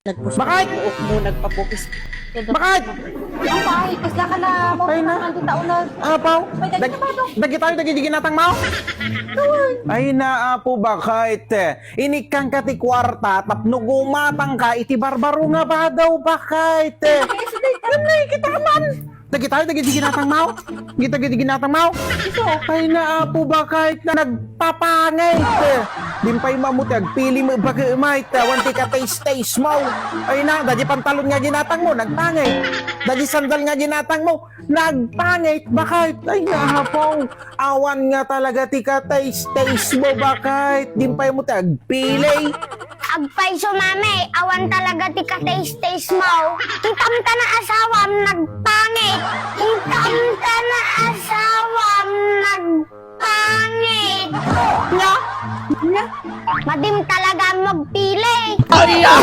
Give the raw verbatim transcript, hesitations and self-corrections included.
Nagpusok Bakit? Buhok mo, nagpapukis. Bakit? Ang pahit, kasla ka na mo Ay na. Ang tao na Apaw, May dagit dag- na ba to? Dagit tayo, dagit di ginatang mo? Ay na, apo, bakit? Inikkan ka ti kwarta, tapno gumatang ka, iti barbaro nga badaw, bakit? Ano, kita man? Dagitayo, dagiti ginatang mo? Gita, giti ginatang mo? Ay na, apo, bakit na nagpapangit? Dimpay mo ti agpili mo, bakit, mait? Awan ti ka-taste-taste mo. Ay na, dadi pantalon nga ginatang mo, nagpangit. Dadi sandal nga ginatang mo, nagpangit. Bakit? Ay na, apo. Awan nga talaga ti ka-taste-taste mo, bakit? Dimpay mo ti agpili. Agpayso, mami, awan talaga ti ka-taste-taste mo. Kitam ta na asawam nagpangit. Kitam ta na asawam nagpangit. Nya? Nya? Madim talaga magpili. Ay, ah!